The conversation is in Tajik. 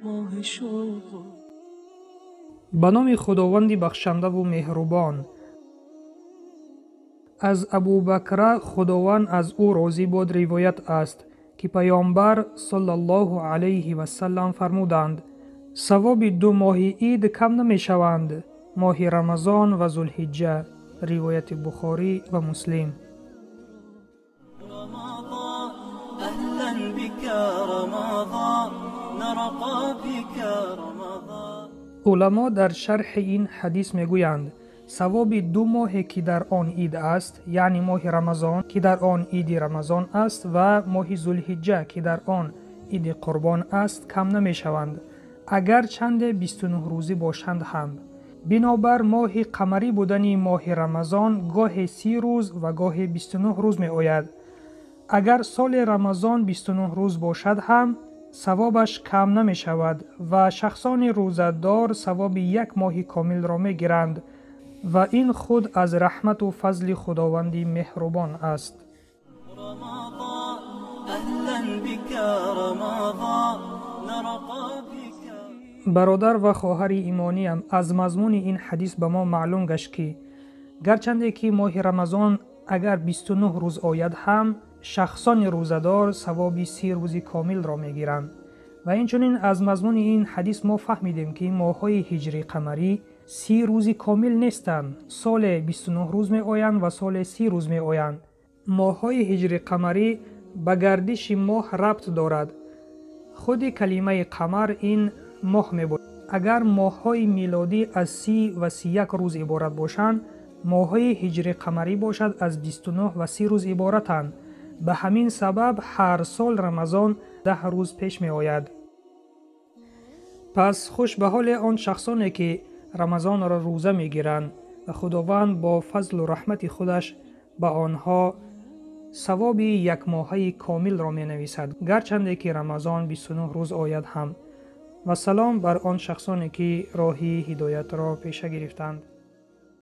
ماه شوق. Ба номи Худованди бахшандаву меҳрубон. Аз Абубакра, Худованд аз ӯ розӣ бод, ривоят аст, ки Паёмбар саллаллоҳу алайҳи васаллам фармуданд: «Савоби ду моҳи ид кам намешаванд, моҳи Рамазон ва Зулҳиҷҷа». Ривояти Бухорӣ ва Муслим. رمضان أهلا بك رمضان نرقى بك رمضان. Уламо дар шарҳи ин ҳадис мегӯянд: савоби ду моҳе, ки дар он ид аст, яъне моҳи Рамазон, ки дар он иди Рамазон аст, ва моҳи Зулҳиҷҷа, ки дар он иди Қурбон аст, кам намешаванд, агар чанде 29 рӯзӣ бошанд ҳам. Бинобар моҳи қамарӣ будани моҳи Рамазон гоҳе 30 рӯз ва гоҳе 29 рӯз меояд. Агар соли Рамазон 29 рӯз бошад ҳам, савобаш кам намешавад ва шахсони рӯзадор савоби як моҳи комилро мегиранд ва ин худ аз раҳмату фазли Худованди меҳрубон аст. رمضان أهلا بك رمضان نرقى بك. Бародар ва хоҳари имониям, аз мазмуни ин ҳадис ба мо маълум гашт, ки гарчанде ки моҳи Рамазон агар 29 рӯз ояд ҳам, шахсони рӯзадор савоби 30 рӯзи комилро мегиранд. Ва инчунин аз мазмуни ин ҳадис мо фаҳмидем, ки моҳҳои ҳиҷри қамарӣ 30 рӯзи комил нестанд. Соле 29 рӯз меоянд ва соле 30 рӯз меоянд. Моҳҳои ҳиҷри қамарӣ ба гардиши моҳ рабт дорад. Худи калимаи қамар ин моҳ мебошад. Агар моҳҳои милодӣ аз 30 ва 31 рӯз иборат бошанд, моҳҳои ҳиҷри қамарӣ бошад аз 29 ва 30 рӯз иборатанд. Ба ҳамин сабаб ҳар сол Рамазон 10 рӯз пеш меояд. Пас хуш ба ҳоли он шахсоне, ки Рамазонро рӯза мегиранд ва Худованд бо фазлу раҳмати худаш ба онҳо савоби якмоҳаи комилро менависад, гарчанде ки Рамазон 29 рӯз ояд ҳам. Ва салом бар он шахсоне, ки роҳи ҳидоятро пеша гирифтанд.